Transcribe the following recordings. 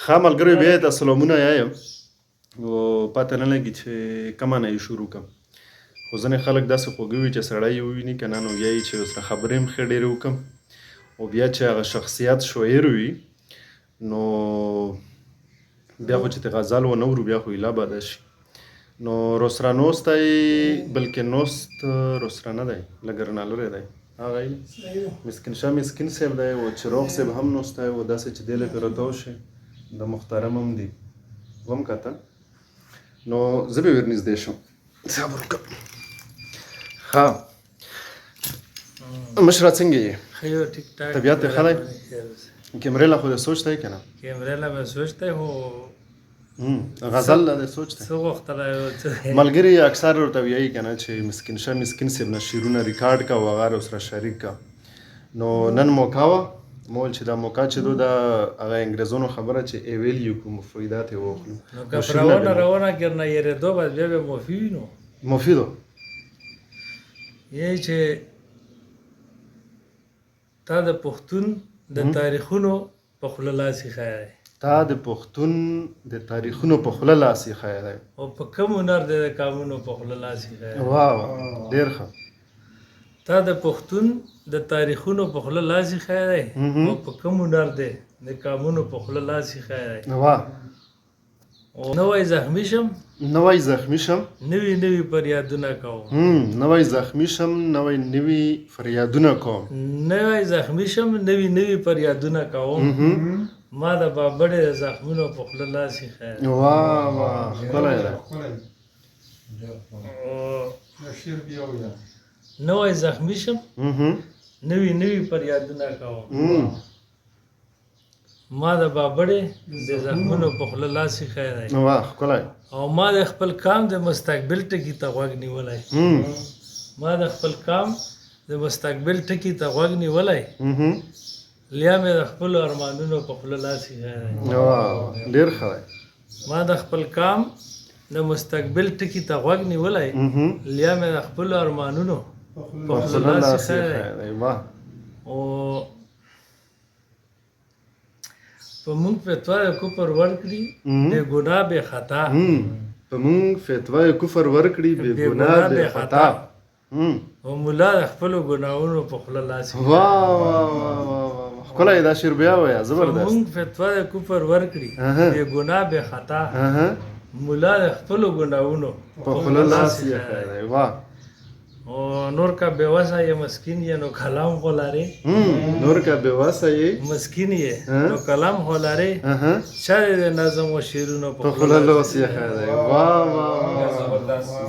ښه ملګرو بیا ته سلامونه یایم او پته نه لګي چې کومه نه یې شروع کم. خو ځینې خلک داسې خوږه وي چې سړی یې وویني که نه، نو بیا یې چې ورسره خبرې هم ښې ډېرې وکم، او بیا چې هغه شخصیت شاعر وي نو بیا خو چې ته غزل ونه ورو بیا خو ایله بده شي. نو روسره نوستی، بلکې نوست روسره نه دی، لږ رانه لرې دی. هغه یې مسکین شاه مسکین صاحب دی، او چراغ صاحب هم نوستی و، داسې چې دی لږ راتاو شي د محترم هم دی وم کته، نو زه به ورنږدې شم، صبر وکړه. ښه مشره څنګه یې؟ ښه یو، ټیک ټاک. طبیعت یې ښه دی؟ کیمرې لا خو د سوچ دی که نه؟ کیمرې لا مې سوچ دی، خو غزل لا د سوچ دی. څه غوښتلی و څه؟ ملګري اکثر ورته ویایي که نه چې مسکین شاه مسکین صاحب نه شعرونه ریکارډ کا او هغه ورسره شریک کا. نو نن موقع وه، مو ویل چې دا موقع چې دو دا هغه انګریزانو خبره چې ایویل یو کوم فایدات یې واخلو. نو که په روانه روانه کې نه یېرېدو بس بیا به مفي وي. نو مفیدو یې چې تا د پښتون د تاریخونو په خوله لاس ایښی دی. تا د پښتون د تاریخونو په خوله لاس ایښی دی. او په کوم هنر دی د قامونو په خوله لاس ایښی دی. واه واه، ډېر ښه. تا د پښتون د تاریخونو په خوله لاس ایښی دی او په کوم هنر دی د قامونو په خوله لاس ایښی دی. واه. او نوی زخمی شم، نوی زخمی شم، نوي نوي فریادونه کوم. نوی زخمی شم، نوی نوي فریادونه کوم. نوی زخمی شم، نوي نوي فریادونه کوم، ما د بابړې د زخمونو په خوله لاس ایښی دی. واه واه، ښکلی دی. نوی زخمی شم، نوي نوي فریادونه کوم، ما د بابړې د زخمونو په خوله لاس ایښی دی. واه، ښکلی. او ما د خپل قام د مستقبل ټکي ته غوږ نیولی، ما د خپل قام د مستقبل ټکي ته غوږ نیولی، لیا مې د خپلو ارمانونو په خوله لاس ایښی دی. واه، ډېر ښه دی. ما د خپل قام د مستقبل ټکي ته غوږ نیولی، لیا مې د خپلو ارمانونو په خوله لاس ایښی دی. واه. او په موږ فتوا د کفر ورکړي بې ګناه بې خطا، په موږ فتوا کفر ورکړي بې ګناه بې خطا، او مولا د خپلو ګناهونو په خوله لاس. واه واه واه واه، ښکلی دا شعر بیا وایه، زبردست. موږ فتوا د کفر ورکړي بې ګناه بې خطا، مولا د خپلو ګناهونو په خوله لاس ایښی دی. واه. او نور کا بې وسه یې مسکین یې نو کلام خو لرې، نور کا بې وسه یې مسکین یې نو کلام خو لرې، چا دې د نظم او شعرونو په خوله لاس ایښی دی. واه واه،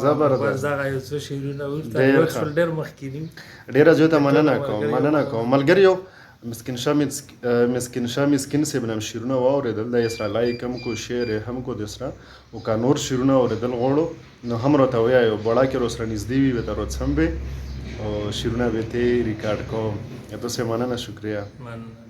زبردست. بس دغه یو څو شعرونه ورته یو څو ډېر مخکیني. ډېره زیاته مننه کوم، مننه کوم ملګریو. مسکین شاه مسکین شاه مسکین صاحب نم شعرونه واورېدل، دا یې سره لایک هم کو، شعر یې هم کو د سره. او که نور شعرونه اورېدل غواړو نو هم راته ویایو، بړا کې ورسره نږدې وي به ته روڅم به او شعرونه به ته ریکارډ کوم. تاسو مننه، شکریه. مننه.